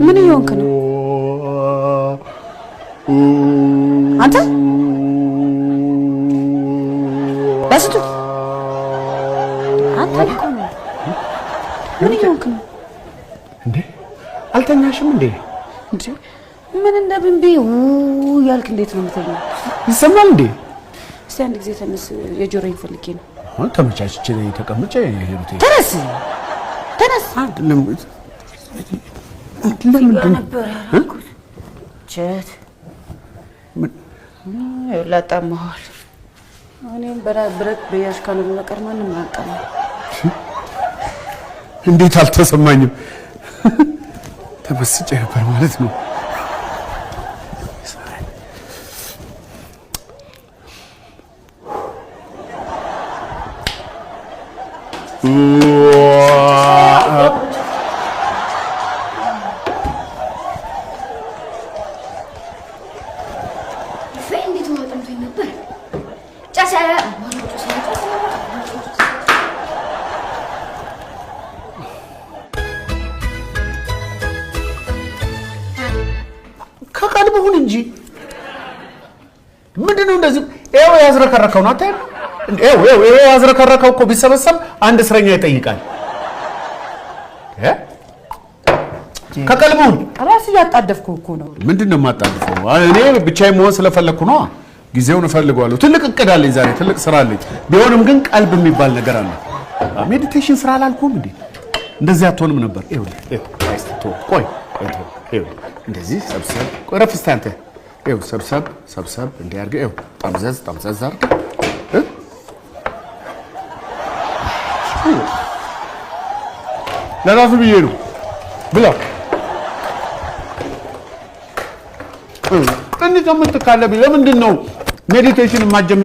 ምን እየሆንክ ነው አንተ? በስንቱ አንተ እኮ ነው። ምን እየሆንክ ነው? እንዴ አልተኛሽም እንዴ? እንዴ ምን እንደ ብንቢ ያልክ እንዴት ነው የምተኛው? ይሰማል እንዴ? እስቲ አንድ ጊዜ ተነስ፣ የጆሮዬን ፈልጌ ነው። አሁን ተመቻችቼ ተቀምጬ ሄዱት። ተነስ ተነስ። አይደለም፣ ለምንድን ነው? ነበር ያልኩት። ቸት ላጣመዋል። እኔም ብረት በያዥ ካልሆነ በቀር ማንም አያጣማም። እንዴት አልተሰማኝም? ተመስጬ ነበር ማለት ነው። እንዴት ውሃ ጠምቶኝ ነበር። ጨሰ። ጨሰ። ከቀልብህ ሁን እንጂ ምንድን ነው እንደዚህ? ይኸው ያዝረከረከው ነው አታይም? ይኸው ይኸው ይኸው ያዝረከረከው እኮ ቢሰበሰብ አንድ እስረኛ ይጠይቃል። እ? ከቀልብህ ሁን። ራስህ እያጣደፍኩህ እኮ ነው። ምንድን ነው የማጣድፈው? እኔ ብቻዬን መሆን ስለፈለግኩ ነዋ። ጊዜውን እፈልገዋለሁ። ትልቅ እቅድ አለኝ ዛሬ፣ ትልቅ ስራ አለኝ። ቢሆንም ግን ቀልብ የሚባል ነገር አለ። Meditation ስራ አላልኩም እንዴ? እንደዚህ አትሆንም ነበር። ይኸውልህ፣ ይኸው፣ እስቲ ተወው፣ ቆይ ቆይ፣ ተወው። ይኸውልህ እንደዚህ ሰብሰብ፣ ቆይ ረፍ እስቲ አንተ። ይኸው ሰብሰብ ሰብሰብ እንዲህ አድርገህ፣ ይኸው ጠምዘዝ ጠምዘዝ አድርገህ እ? ለራሱ ብዬ ነው ብላ። እንዴት ነው የምትካለብኝ? ለምንድን ነው meditation የማትጀምሪው?